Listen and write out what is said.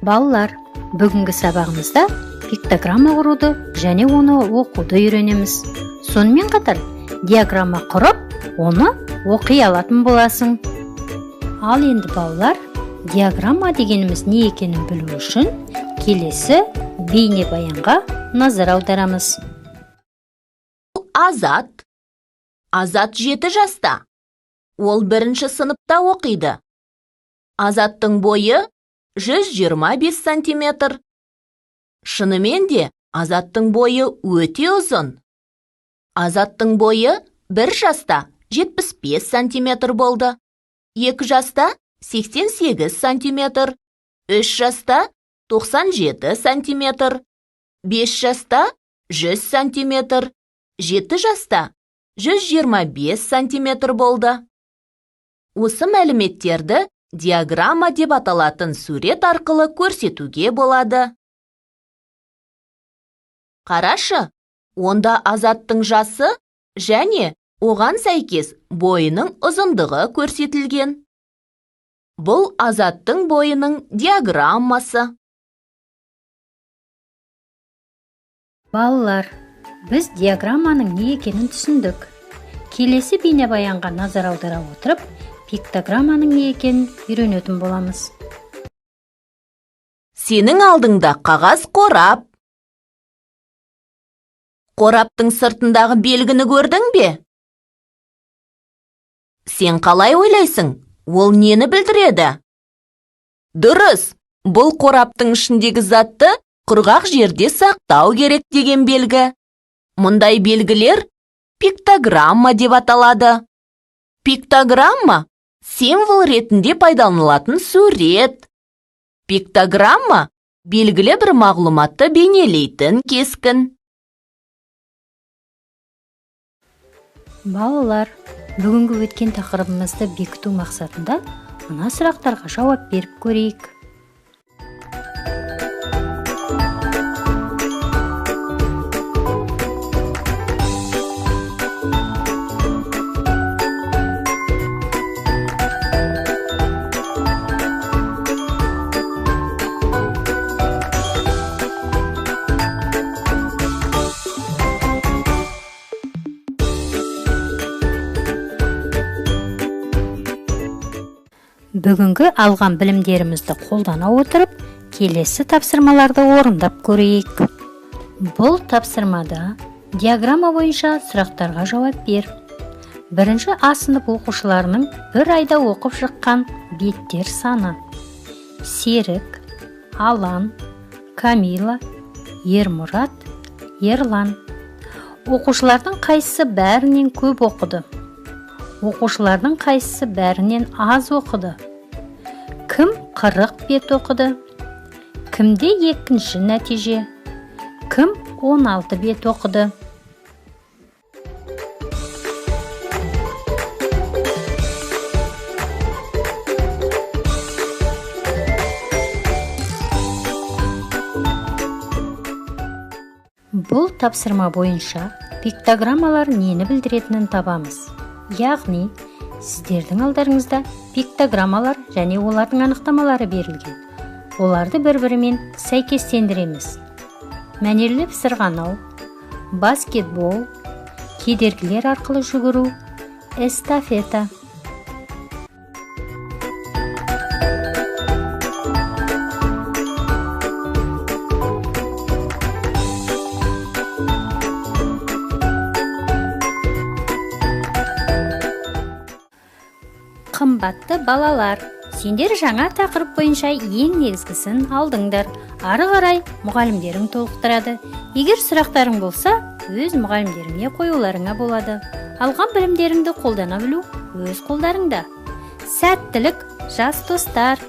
Балалар, бүгінгі сабағымызда пиктограмма құруды және оны оқуды үйренеміз. Сонымен қатар диаграмма құрып, оны оқи алатын боласың. Ал енді балалар, диаграмма дегеніміз не екенін білу үшін келесі бейнебаянға назар аударамыз. Азат. Азат 7 жаста. Ол 1-ші сыныпта оқиды. Азаттың бойы 125 сантиметр. Шынымен де Азаттың бойы өте ұзын. Азаттың бойы 1 жаста 75 сантиметр болды. 2 жаста 88 сантиметр. 3 жаста 97 сантиметр. 5 жаста 100 сантиметр. 7 жаста 125 сантиметр болды. Осы мәліметтерді диаграмма деп аталатын сурет арқылы көрсетуге болады. Қарашы, онда Азаттың жасы және оған сәйкес бойының ұзындығы көрсетілген. Бұл Азаттың бойының диаграммасы. Балалар, біз диаграмманың не екенін түсіндік. Келесі бейнебаянға назар аудара отырып, пиктограмманың не екенін үйренетін боламыз. Сенің алдыңда қағаз қорап. Қораптың сыртындағы белгіні көрдің бе? Сен қалай ойлайсың, ол нені білдіреді? Дұрыс, бұл қораптың ішіндегі затты құрғақ жерде сақтау керек деген белгі. Мұндай белгілер пиктограмма деп аталады. Пиктограмма символ ретінде пайдаланылатын сурет. Пиктограмма белгілі бір мағлұматты бейнелейтін кескін. Балалар, бүгінгі өткен тақырыбымызды бекіту мақсатында мына сұрақтарға жауап беріп көрейік. Бүгінгі алған білімдерімізді қолдана отырып, келесі тапсырмаларды орындап көрейік. Бұл тапсырмада диаграмма бойынша сұрақтарға жауап бер. 1-ші А сынып оқушыларының бір айда оқып шыққан беттер саны. Серік, Алан, Камила, Ермұрат, Ерлан. Оқушылардың қайсысы бәрінен көп оқыды? Оқушылардың қайсысы бәрінен аз оқыды? Кім 40 бет оқыды? Кімде екінші нәтиже? Кім 16 бет оқыды? Бұл тапсырма бойынша пиктограммалар нені білдіретінін табамыз. Яғни, сіздердің алдарыңызда пиктограммалар және олардың анықтамалары берілген. Оларды бір-бірімен сәйкестендіреміз. Мәнерлеп сырғанау, баскетбол, кедергілер арқылы жүгіру, эстафета. Қымбатты балалар, сендер жаңа тақырып бойынша ең негізгісін алдыңдар. Ары қарай мұғалімдерің толықтырады. Егер сұрақтарың болса, өз мұғалімдеріңе қоюларыңа болады. Алған білімдеріңді қолдана білу өз қолдарыңда. Сәттілік, жас достар!